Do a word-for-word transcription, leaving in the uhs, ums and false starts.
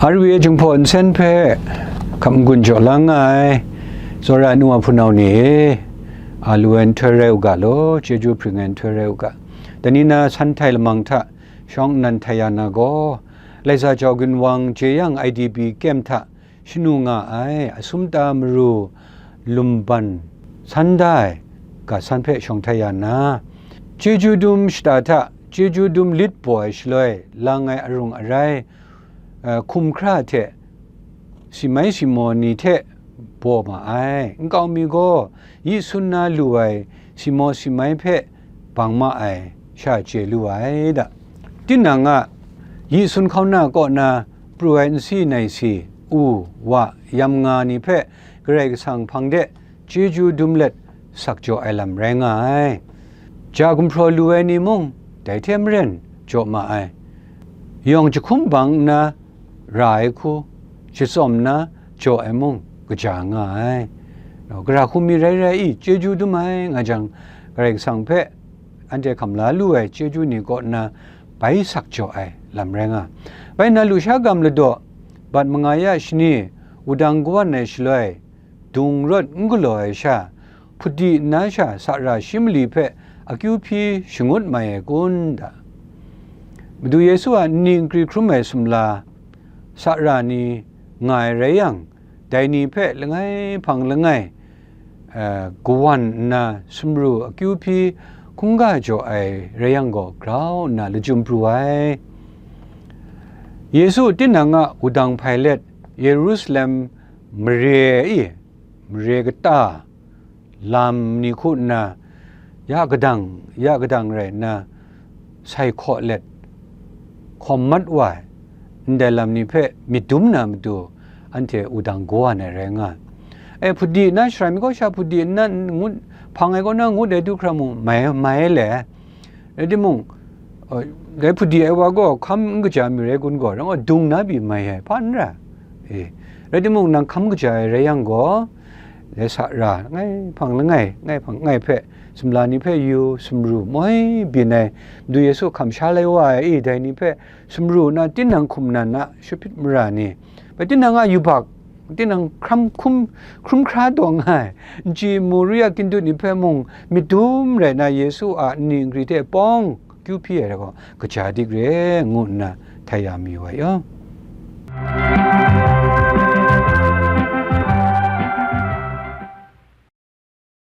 R V A Jinghpaw Nsen hpe hkap n-gun jaw la nga ai, tsawra ai nu wa hpunau ni e, a lu ai nhtoi rai u ga law, chyeju hpring ai nhtoi rai u ga. Dai ni na san htai lamang hta shawng nnan htai ya na gaw, Laisa Jau Ginwang Jeyang I D P kem hta shanu nga ai, asum ta maru lumban san da ai ga san hpe shawng htai ya nna, chyeju dum shata hta chyeju dum lit baw ai shaloi lang ai arung arai, eh, hkum hkra hte si mai si maw ni hte baw ma ai. Nkau mi gaw yi sun na lu ai si maw si mai hpe bang ma ai sha chye lu ai da. Tinang a yi sun hkauna kaw na pru ai nsi naisi, u, wa, yam nga ni hpe Karai Kasang hpang de chyeju dum let sak jaw ai lam rai nga ai. Ja gumhpraw lu ai ni mung dai hte maren jaw ma ai. Yawng jahkum bang nna ra ai hku, shatsawm nna jaw ai mung kaja nga ai. Gara hku mi rai rai i, chyeju dum ai nga jang, Karai Kasang hpe anhte hkam la lu ai chyeju ni kaw nna bai sak jaw ai lam rai nga. Bai nna, lusha gam ladaw bat manga ya shani wudang kawan ai shaloi, dung rawt n galaw ai sha, hput di nna sha sara shi mali hpe akyu hpyi shangut mai ai kun da? Madu Yesu a nni nkri hkrum ai sumla, sara ni nga ai rai yang, dai ni hpe langai hpang langai, eh, kawan nna sumru akyu hpyi hkungga jaw ai rai yang gaw, grau nna lachyum pru ai. Yesu tinang a wudang hpai let Yerusalem mare i, mare kata lam ni hku nna, ya kadang, ya kadang rai nna, sai hkaw let, hkawm mat wa ai, ndai lam ni hpe myit dum na matu, anhte wudang kawan ai rai nga ai. E, hput di nna, Israel mi kaw sha hput di nna ngut, hpang ai kaw na ngut ai du hkra mung mai, mai le. Rai timung, eh, dai hput di ai wa gaw hkam n kaja mi rai kun gaw, rang gaw dung na pyi mai ai, hpa n ra? E, rai timung, nang hkam kaja ai rai yang gaw, dai sa ra, langai hpang langai, langai hpang langai hpe, sumla ni hpe yu, sumru moi byin ai, Madu Yesu hkam sha lai wa ai, e, dai ni hpe sumru nna, tinang hkum nan a, shawpit mara ni, bai tinang a yubak, tinang hkram hkum, hkrum hkra taw nga ai, n chyi mu ru ya, kintu ni hpe mung myit dum rai nna, Yesu a nni nkri hte pawng kyu hpyi ai gaw, kaja dik re, ngu nna htai ya mayu ai.